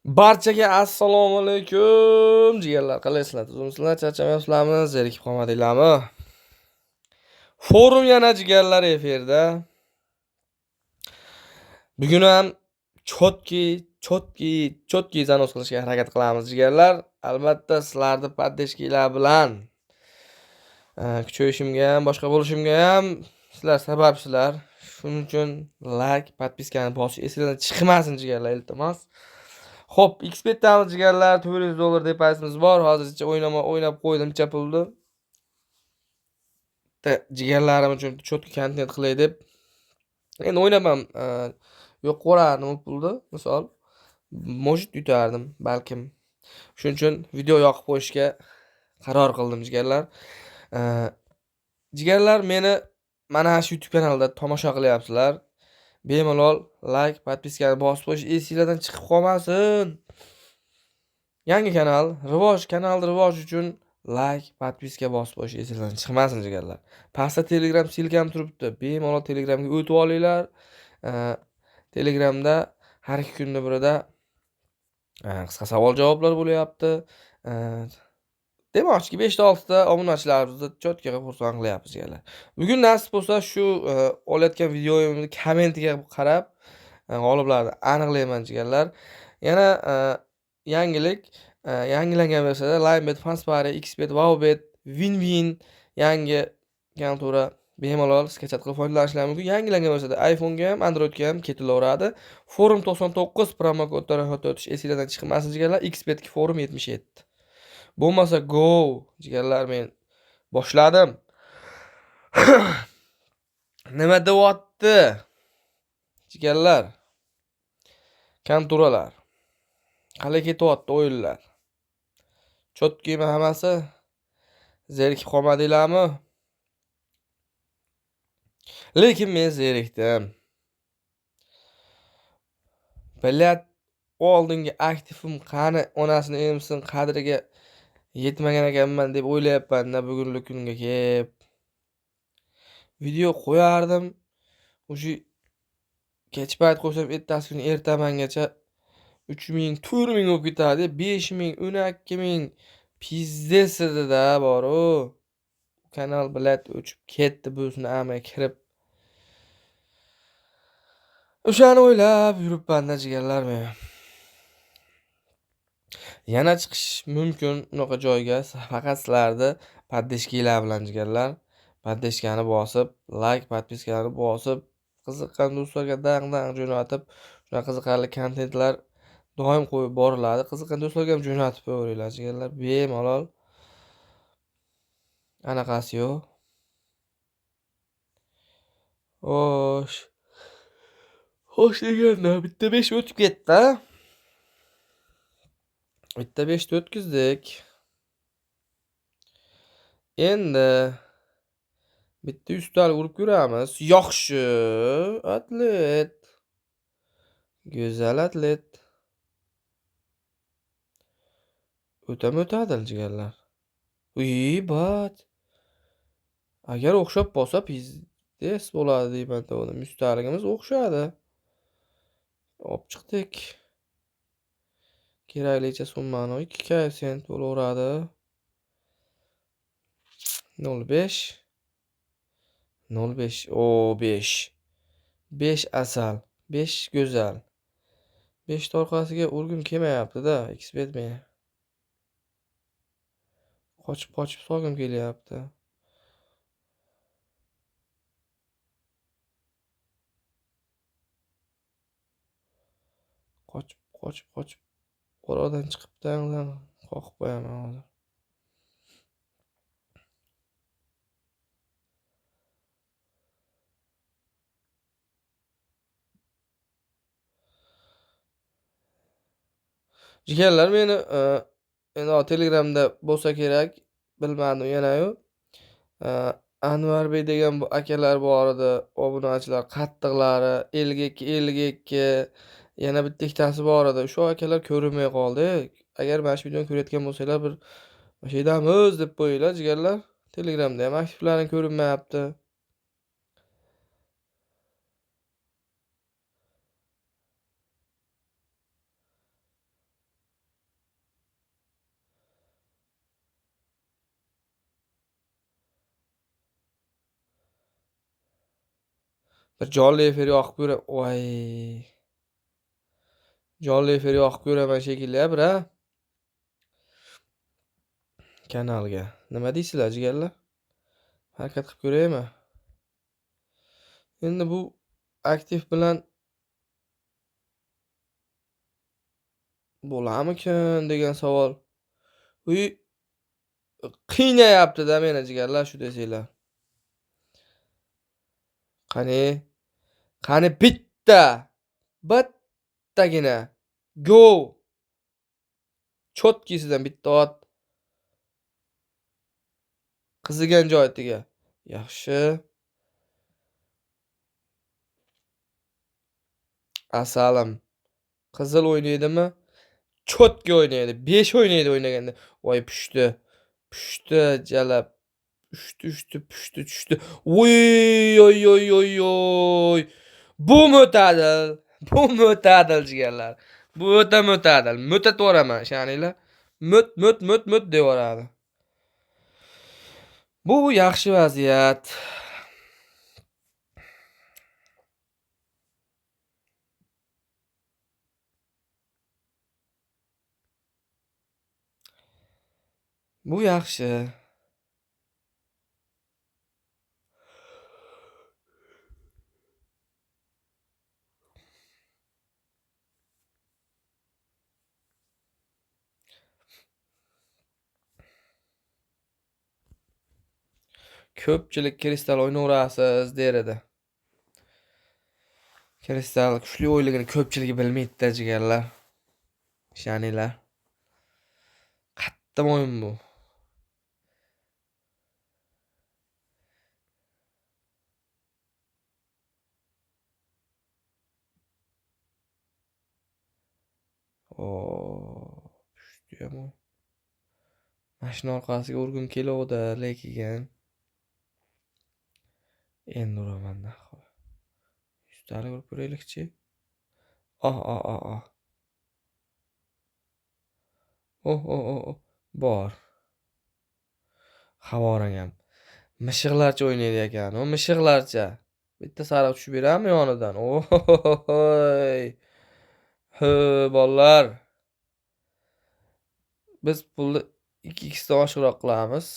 Barchaga assalomu alaykum jigarlar, qalaysizlar? Tuzukmisizlar? Charchamayapsizlarmi? Zerikib qolmadinglarmi? Forum yana jigarlar efirda. Bugun ham chotki, chotki, chotki zanos qilishga harakat qilamiz jigarlar. Albatta sizlarni poddeshkalar bilan kuchayishimga ham, boshqa bo'lishimga ham sizlar sababsizlar. Shuning uchun like, podpiskani bosish esingizdan chiqmasin jigarlar, iltimos. Xo'p, XBetdamiz jigarlar, $400 depozitimiz bor. Hozircha o'ynab qo'ydim pulni. Jigarlarim uchun chotki kontent qilay deb. Endi o'ynab ham yo'q qo'rardim u pulni, misol. Может yutardim balkim. Shuning uchun video yoqib qo'yishga qaror qildim jigarlar. Jigarlar meni mana shu YouTube kanalida tomosha qilyapsizlar. Bemalol like, podpiskani bosib qo'yish esingizdan chiqib qolmasin. Yangi kanal, rivoj, kanal rivoj uchun like, podpiska bosib qo'yish esingizdan chiqmasin jigarlar. Pastda Telegram silkam turibdi. Bemalol Telegramga o'tib olinglar. Telegramda har ikki kunda birida qisqa savol javoblar bo'lyapti. Demoqchiki 5 ta 6 ta obunachilarimizni chotga qilib xursand qilyapmiz jigarlar. Bugun nasib bo'lsa shu olayotgan videoimni kommentiga qarab g'oliblarni aniqlayman jigarlar. Yana yangilik, yangilangan versiyada Linebet, Fanspari, Xbet, Wowbet, Win-Win yangi kontora bemalol skachat qilib foydalanishlari mumkin. Yangilangan versiyada iPhone'ga ham, Androidga ham ketilaveradi. Forum 99 promokodda ro'yxatdan o'tish esingizdan chiqmasin jigarlar. Xbetga Forum 77. Bo'lmasa go jigarlar, men boshladim. Nima deyapti? Jigarlar. Kontoralar. Qalay ketyapti o'yinlar? Chotkimi hammasi? Zerikib qolmadinglarmi? Lekin men zerikdim. Bilat oldingi aktivim qani, onasini emsin, qadriga yetmagan ekanman deb o'ylayapman-da bugungi kunga kelib. Video qo'yardim. O'sha kech payt qo'ysam, ertasi kuni ertamangacha 3000, 4000 bo'lib ketadi, 5000, 12000 pizdes edi-da bor-u. Kanal bilat o'chib ketdi, busini amaga kirib. O'shani o'ylab yuribman-da jigarlar men. Yana chiqish mumkin unaqa joyga, faqat sizlarni poddeshkalar bilan jigarlar. Poddeshkani bosib, like, podpiskani bosib, qiziqqan do'stlarga dang-dang jo'natib, shunaqa qiziqarli kontentlar doim qo'yib boriladi. Qiziqqan do'stlarga ham jo'natib qo'yaveringlar jigarlar, bemalol. Anaqasi yo'q. Xo'sh. Xo'sh deganda bitta 5 o'tib ketdi. Bitta 5 ta o'tkazdik. Endi bitta 100 talik urib ko'ramiz. Yaxshi, atlet. Go'zal atlet. O'tami o'tadi jigarlar. Uy, bat. Agar o'xshab qolsa pizdes bo'ladi deyman to'g'ri. 100 taligimiz o'xshadi. Olib chiqdik. Keraklicha summani 2 koeffitsient bo'laveradi. 0.5 0.5 o 5. 5 asal, 5 go'zal. 5 ta orqasiga urgim kelmayapti-da, Xbet men. Qochib-qochib solgim kelyapti. Qochib-qochib oradan chiqib dangdan qoqib qo'yaman hozir. Jigarlar meni endi Telegramda bo'lsa kerak, bilmadim yana-yu. Anvarbek degan bu akalar bor edi, obunachilar qattiqlari 52 52 yana bitta ikkitasi bor edi. Shu akalar ko'rinmay qoldi. Agar mana shu videoni ko'rayotgan bo'lsanglar, bir mashinamiz deb qo'yinglar jigarlar. Telegramda ham aktivlaring ko'rinmayapti. Bir jonli efir yoqib ko'ra. Voy. Jonli efir yoqib ko'raman shekilli, bir ha. Kanalga. Nima deysizlar, jigarlar? Harakat qilib ko'raymi? Endi bu aktiv bilan bo'larmikin degan savol. Uy qiynayapti-da meni jigarlar, shu desanglar. Qani? Qani bitta. Bittagina. Go. Cho'tkisidan bitta ot. Qizigan joyiga. Yaxshi. Asalim. Qizil o'ynaydimi? Cho'tki o'ynaydi. 5 o'ynaydi o'ynaganda. Voy pushti. Pushti jalab. Ushti, pushti, tushdi. Voy oy oy oy oy. Bu mo'tadil. Bu mo'tadil jigarlar. Bu o'ta mo'tadil. Mo'tatib yuboraman, ishoninglar. Mo't mo't mo't mo't deb yuboradi. Bu yaxshi vaziyat. Bu yaxshi. Ko'pchilik kristal o'ynaverasiz der edi. Kristal kuchli o'yinligini ko'pchiligi bilmaydi-da jigarlar. Ishoninglar. Qattiq o'yin bu. O, tushdiyam. Mashina orqasiga urgim keluvdi, lekin endi uraman nahoy. Yuztalik urib ko'raylikchi. Oh, oh, oh, oh. Oh, oh, oh, oh. Bor. Havorang ham. Mishiqlarcha o'ynaydi ekan, u mishiqlarcha. Bitta sariq tushib beradimi yonidan? Oy. Ho, bolalar. Biz pulni 2x dan oshiqroq qilamiz.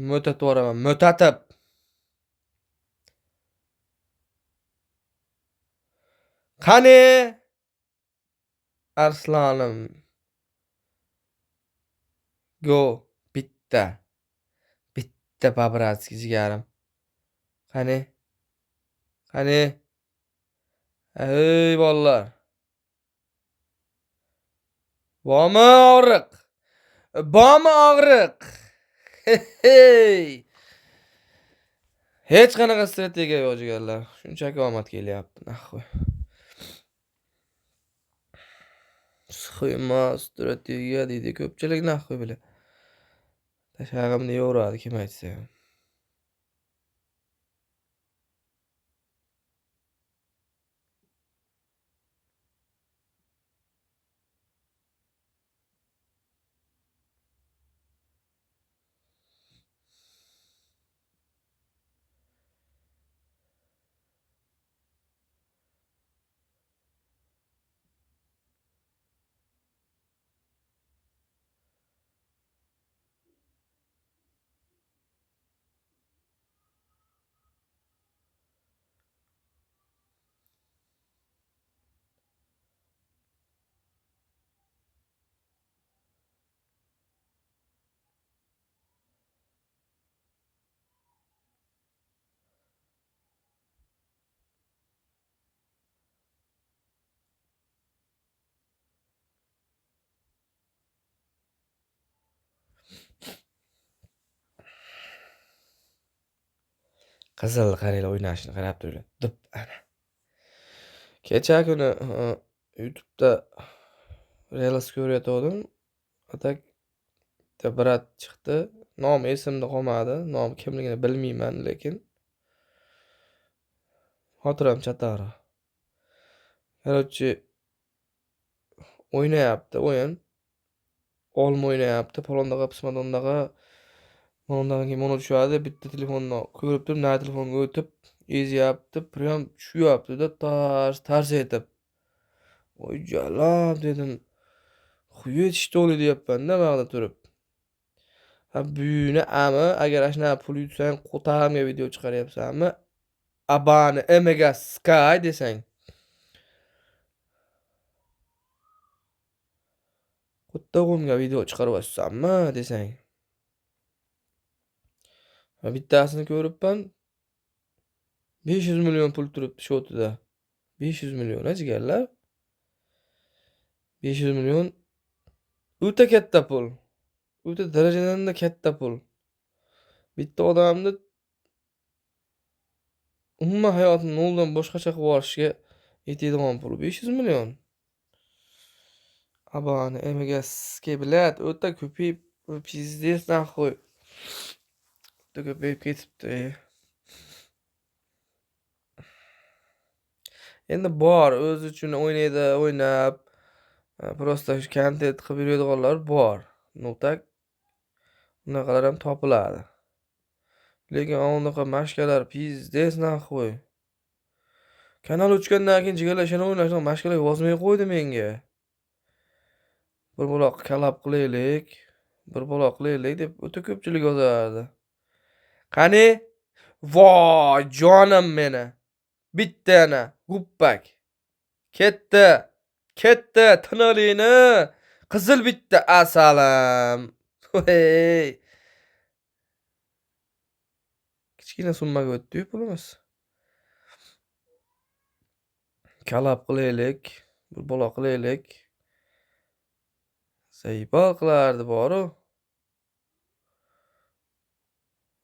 Mo'tatib yuboraman, mo'tatib. Qani? Arslonim. Go, bitta. Bitta по-братски jigarim. Qani? Qani? Ey bolalar. Bormi og'riq? Bormi og'riq? Hey! Hech qanaqa strategiya yo'q jigarlar. Shunchaki omad kelyapti, naxoy. Sxema, strategiya deydi ko'pchilik, naxoy bila. Tashag'imni yo'radi kim aytsa ham. Qizil qaranglar o'ynashini qarab turinglar. Dip ana. Kecha kuni YouTube'da Reels ko'rayotgandim. Atak bitta brat chiqdi. Nomi esimda qolmadi. Nomi kimligini bilmayman lekin. Xotiram chatari. Короче, o'ynayapti o'yin. Olma o'ynayapti. Palondaqa, pismadondaqa. Mana keyin mana tushadi, bitta telefonni ko'rib turib, nari telefonga o'tib ezyapti, prям tushyapti-da, tars tars etib. Voy jalab dedim. Xuyet что ли deyapman-da bag'da turib. Ha buyuni ami, agar ana pul yutsang, qo'tag'imga video chiqaryapsanmi? Abani MG Sky desang. Qo'tag'imga video chiqaryapsanmi desang. Ha bittasini ko'ribman. 500 million pul turibdi shotida. 500 million a jigarlar. 500 million o'ta katta pul. O'ta darajadan-da katta pul. Bitta odamni umuman hayotini noldan boshqacha qilib yuborishga yetadigan pul 500 million. Abani MGSga bilat o'ta ko'payib, pizdец нахуй. O'ta ko'payib ketibdi. Endi bor, o'zi uchun o'ynaydi, o'ynab, просто kontent qilib yuradiganlar bor. Ну так unaqalar ham topiladi. Lekin unaqa mashkalar pizdец нахуй. Kanal o'chgandan keyin jigarlar ishini o'ynashdan mashkalar yozmay qo'ydi menga. Bir balo kalab qilaylik, bir balo qilaylik deb o'ta ko'pchilik yozardi. Qani? Voy jonim meni. Bitta yana guppak. Ketdi. Ketdi tiniqlikni. Qizil bitta asalim. Hey. Kichkina summaga o'tdi-yu pulimiz. Kalab qilaylik, bir balo qilaylik. Zaybal qilardi boru.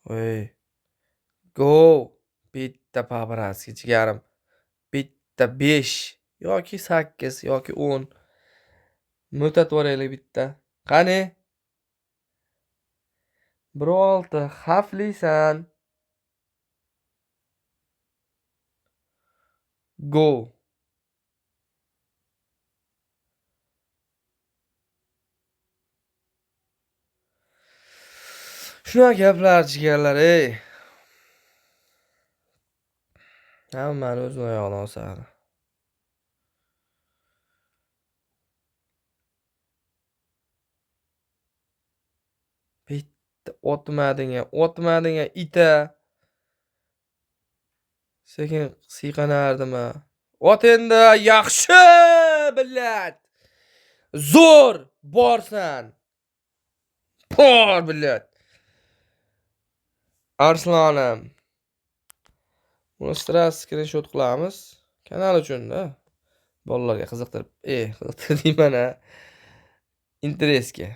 Voy. Go. Bitta paparazzi jigarim. Bitta 5 yoki 8 yoki 10. Mo'tatib yuboraylik bitta. Qani? 1.6 xavflisan. Go. Shunaqa gaplar jigarlar, ey. Hammani o'zini oyog'idan osadi. Bitta otmading-a, otmading-a ita. Sekin siyqanardim-a. Ot endi yaxshi, billat. Zo'r borsan. Bor, billat. Arslonim. Buni stress skrinshot qilamiz. Kanal uchun-da. Bolalarga qiziqtirib, qiziqtirib deyman-a. Interesga.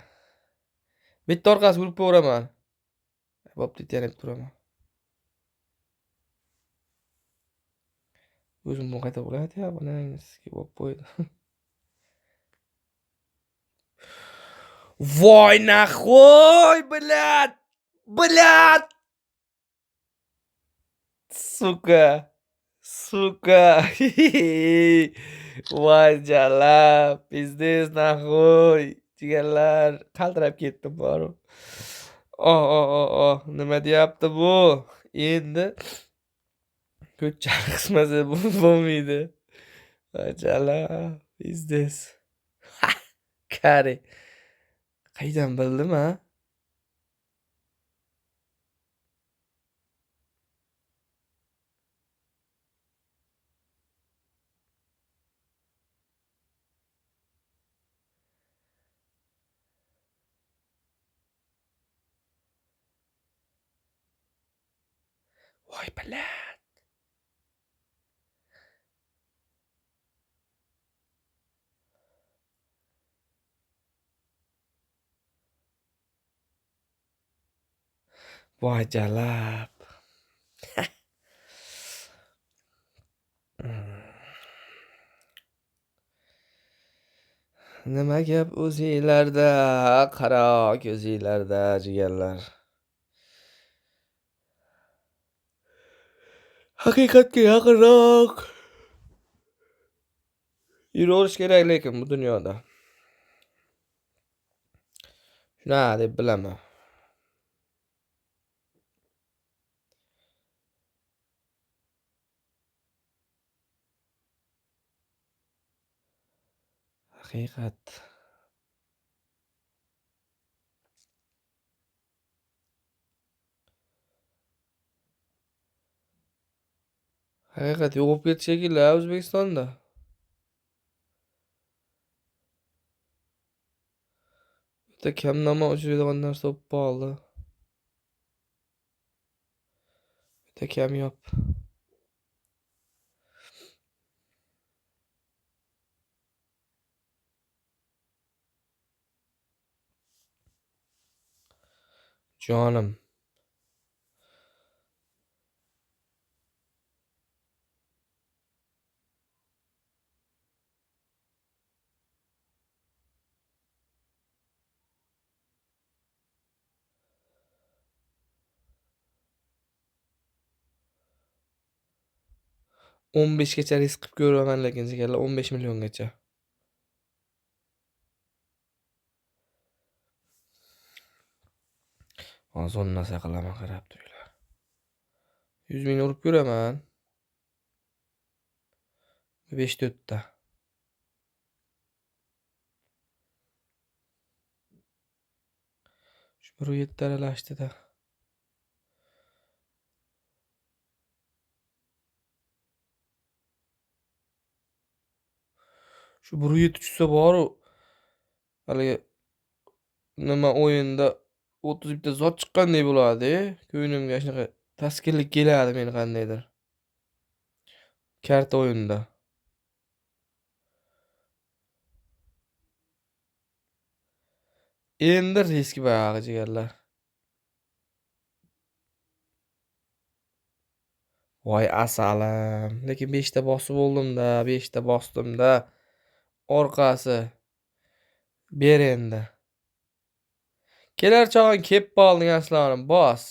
Bitta orqasi urib ko'raman. Bo'pti, yana turaman. O'zim buni qayta bo'lyapti, onangizga bo'lib qo'ydi. Voy naxoy, блядь! Блядь! Сука! Сука! Voy jalab, пиздец нахуй. Jigarlar, qaltirab ketdim borib. Oh, oh, oh, oh, nima deyapti bu? Endi ko'chani qismasa bu bo'lmaydi. Voy jalab, пиздец. Kari. Qaydan bildim ha? Voy блядь. Voy jalab. Nima gap o'zinglarda, qaro ko'zinglarda jigarlar. Haqiqatga yaqinroq yuraverish kerak lekin bu dunyoda. Shunaqa deb bilaman. Haqiqat. Haqiqat yo'q bo'lib ketdi shekilli O'zbekistonda. O'ta kamnamo uchraydigan narsa bo'lib qoldi. O'ta kamyob. Jonim. O'n beshgacha risk qilib ko'raman lekin jigarlar, 15 milliongacha. Hozir narsa qilaman, qarab turinglar. 100 ming urib ko'raman. 5 to'rtta. Shu 1.7 aralashdi-da. Shu 1.7 tushsa boru haligi nima o'yinda 31 zot chiqqandek bo'ladi. Ko'nglimga shunaqa taskinlik keladi meni qandaydir. Karta o'yinda. Endi risk bog'i jigarlar. Voy asalim. Lekin 5 ta bosib oldim-da, 5 ta bosdim-da. Orqasi ber endi. Kelar chog'ing kep qolding aslonim, bos.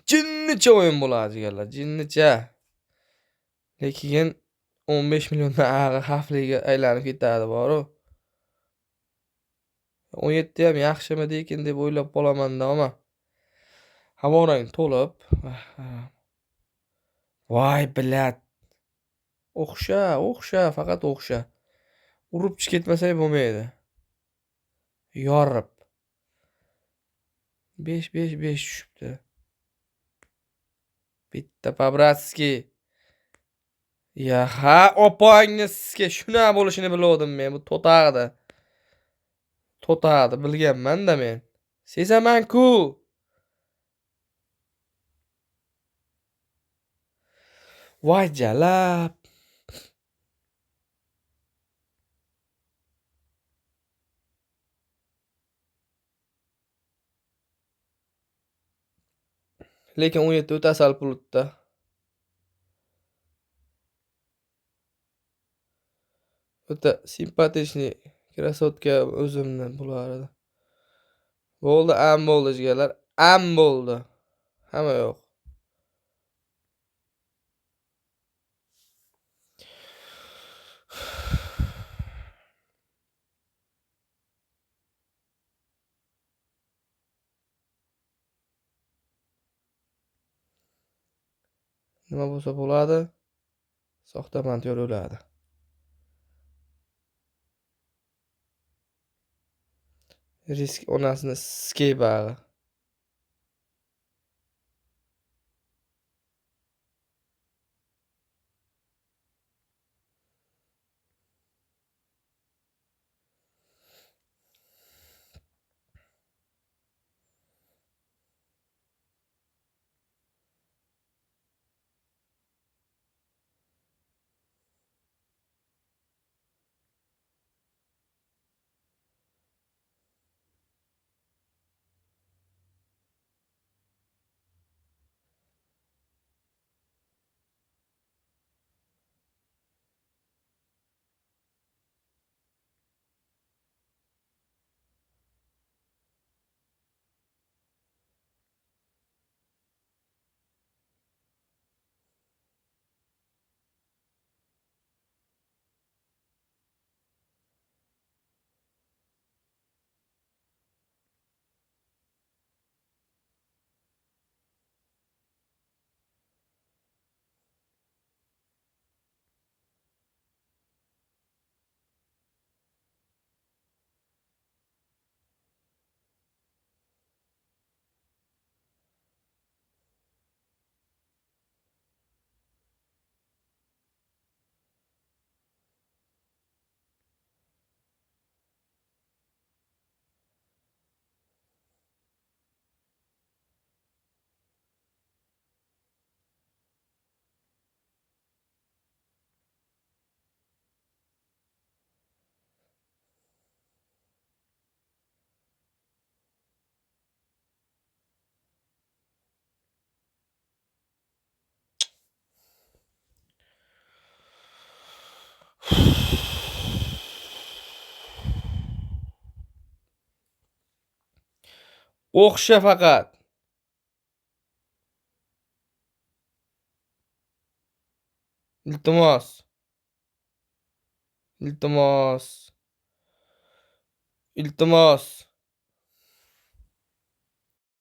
Jinnicha o'yin bo'ladi jigarlar, jinnicha. Lekin 15 milliondan ag'i xavfliga aylanib ketadi boru. 17 ham yaxshimi dekin deb o'ylab qolaman-da, ammo havorang to'lib. Voy bilat. O'xsha, o'xsha, faqat o'xsha. Urib chiqib ketmasak bo'lmaydi. Yorib. 5 5 5 tushibdi. Bitta po-bratski. Ya ha, opangni sizga shuna bo'lishini bilgandim men, bu to'tag'ida. To'tag'ida bilganman-da men. Sezaman-ku. Voy jalab. Lekin 17 o'ta asal pulutda. O'ta simpatичный krasotka o'zimni bo'lar edi. Bo'ldi, am bo'ldi jigarlar, am bo'ldi. Hamma yo'q. Nima bo'lsa bo'ladi, soxta mantyor o'ladi. Risk onasini skey bag'i. O'xsha faqat. Iltimos. Iltimos. Iltimos.